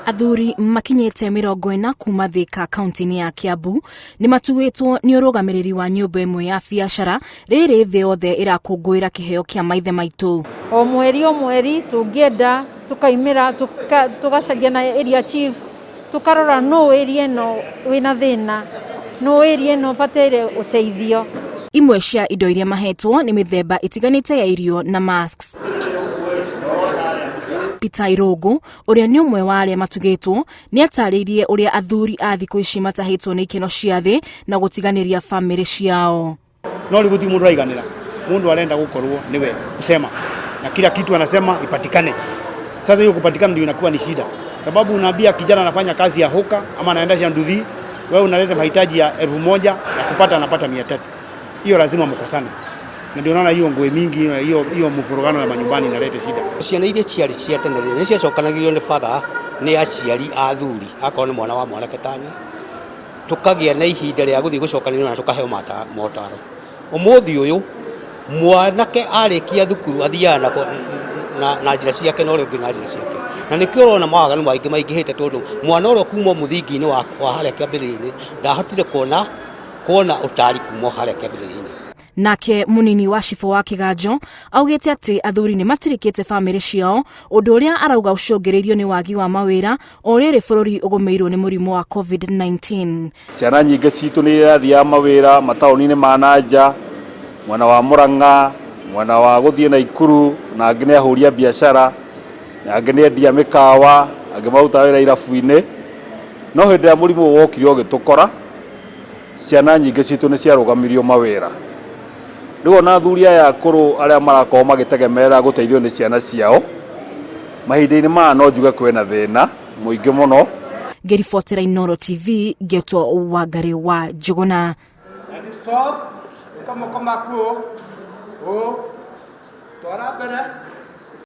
Athuri makinyĩte 40 kuma Thika kaunti-inĩ ya Kiambu nĩ matuĩtwo nĩ ũrũgamĩrĩri wa nyũmba ĩmwe ya biacara rĩrĩ thĩ yothe ĩrakũngũĩra kĩheo kĩa maithe maitũ. O mweri o mweri tũngĩenda tũkaimĩra tũgacaria na area chief tũkarora nũ area ĩno wĩna thĩna, nũ area ĩno ũbataire ũteithio. Imwe cia indo iria mahetwo nĩ mĩthemba ĩtiganĩte ya irio na masks. Peter Irũngũ ũrĩa nĩ ũmwe wa arĩa matugĩtwo nĩ atarĩirie ũrĩa athuri a thikũ ici matahĩtwo nĩ ikeno cia thĩ na gũtiganĩria famĩlĩ ciao. No rĩu gũtirĩ mũndũ ũraiganĩra, mũndũ arenda gũkorwo nĩwe kusema na kila kitu anasema ipatikane. Sasa hiyo kupatikana ndio inakuwa ni shida, sababu unaambia kijana anafanya kazi ya hoka ama anaendesha nduthi, wewe unaleta mahitaji ya 1000 na kupata anapata 300. Hiyo lazima mkosane, na ndio naona hiyo ngwe mingi hiyo hiyo mvurugano ya manyumbani inaleta shida. Ciana iria ciarĩ cia tene rĩ, nĩ ciacokanagĩrio nĩ batha nĩ aciari a athuri, akorwo nĩ mwana wa mwanake tani, tũkagĩa na ihinda rĩa gũthiĩ gũcokanĩrĩrio na tũkaheo motaro. Ũmũthĩ ũyũ mwanake arĩkia thukuru athiaga na njĩra ciake na ũrĩa ũngĩ na njĩra ciake, na nĩkĩo ũrona mawaganu maingĩ maingĩhĩte, tondũ mwana ũrĩa kuma mũthingi-inĩ wa harĩa kĩambĩrĩria-inĩ ndahotire kuona ũtari kuma harĩa kĩambĩrĩria-inĩ. Nake munini wa cibũ wa Kĩganjo augĩte atĩ athuri nĩ matirikĩte famĩlĩ ciao, ũndũ ũrĩa arauga ũcũngĩrĩirio nĩ wagi wa mawĩra o rĩrĩ bũrũri ũgũmĩirwo nĩ mũrimũ wa COVID-19. Ciana nyingĩ citũ nĩ irathiaga mawĩra mataũni-inĩ ma nanja, mwena wa Mũrang'a, mwena wa gũthiĩ Naikuru, na angĩ nĩ ahũri a biacara, na angĩ nĩ endia mĩkawa, angĩ marutaga wĩra irabu-inĩ. No hĩndĩ ĩrĩa mũrimũ ũyũ wokire ũgĩtũkora, ciana nyingĩ citũ nĩ ciarũgamirio mawĩra. Rĩu ona athuri aya akũrũ arĩa marakorwo magĩtegemera gũteithio nĩ ciana ciao, mahinda-inĩ maya no njuge kwĩna thĩna mũingĩ mũno. Ngĩribotera Inooro TV, ngetwo Wangarĩ wa Njũgũna. And stop. Ĩka moko maku ũũ. Ũũ. Twara mbere.